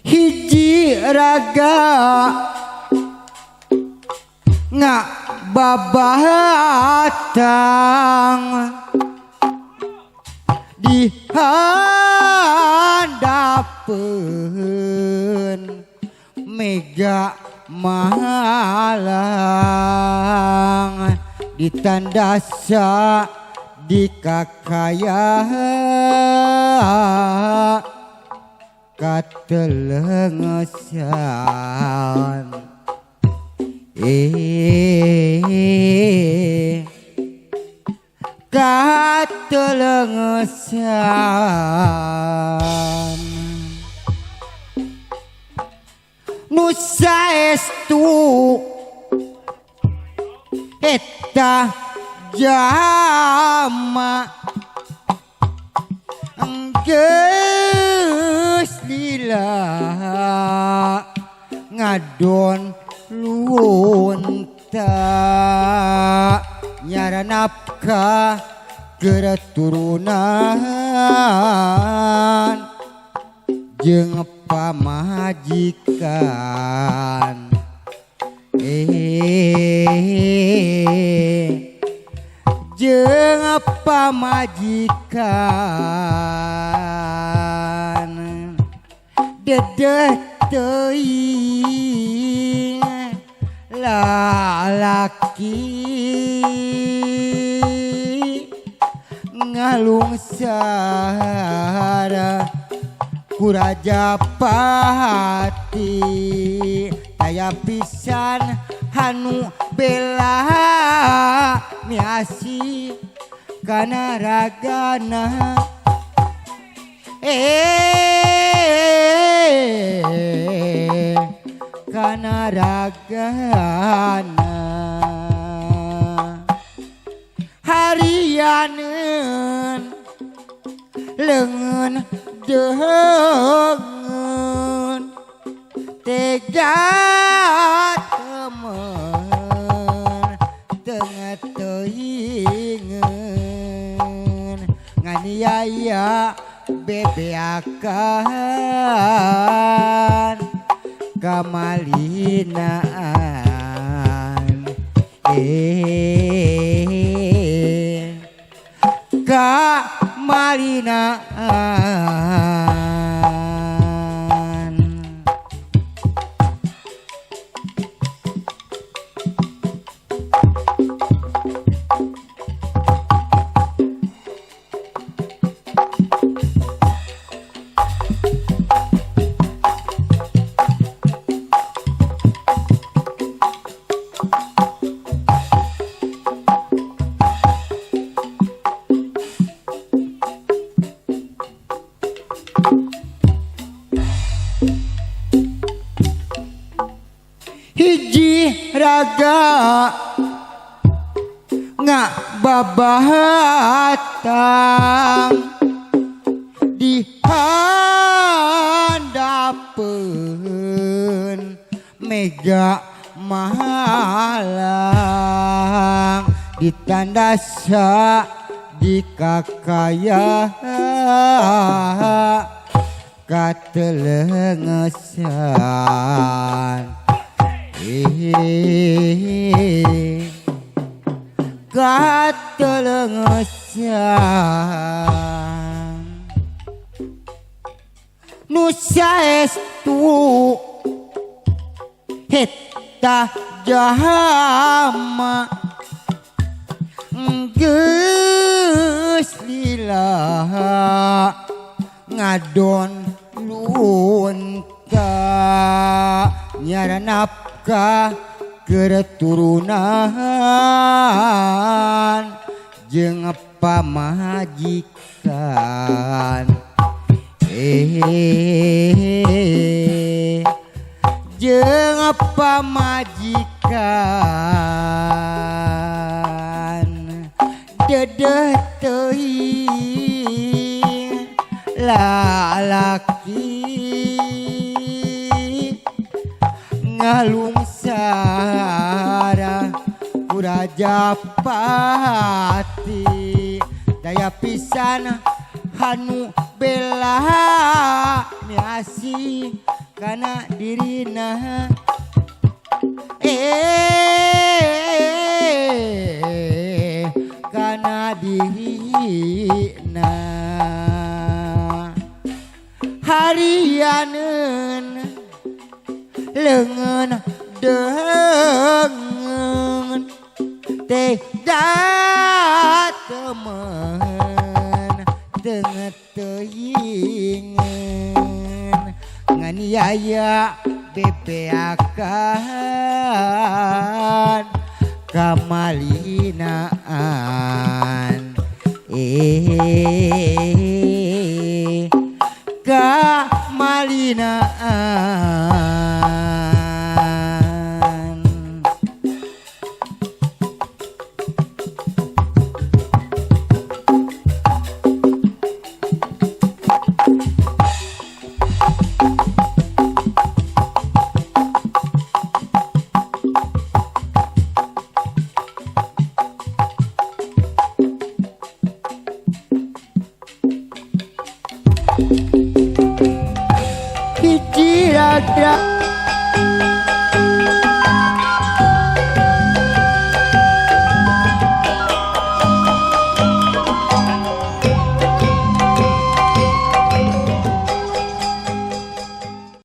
Hiji raga ngak babatang di handapeun mega malang ditandasa di kakaya katelengesan katelengesan nu saestu eta jama geus lila ngadon lunta nyara nafkah keturunan jeung pamajikan jeung pamajikan dedeh teuing lalaki ngalungsara ku Raja Pati taya pisan hanu bela miasi kana ragana kana ragana harianeun leungeun deungeun tega temen tengah teuingeun nganiaya bebeakan kamalinaan kamalinaan. Hiji raga ngak babatang di handapeun mega malang ditandasa di kakaya katelengesan katelengesan nu saestu eta jama geus lila ngadon lunta nyara nafkah keturunan jeung pamajikan jeung pamajikan dedeh teuing lalaki ngalungsara ku Raja Pati daya pisan hanu bela miasi kana dirina kana dirina harianeun leungeun deungeun teh temen teu teuingeun nganiaya bebeakan kamalinaan kamalinaan. Hiji raja.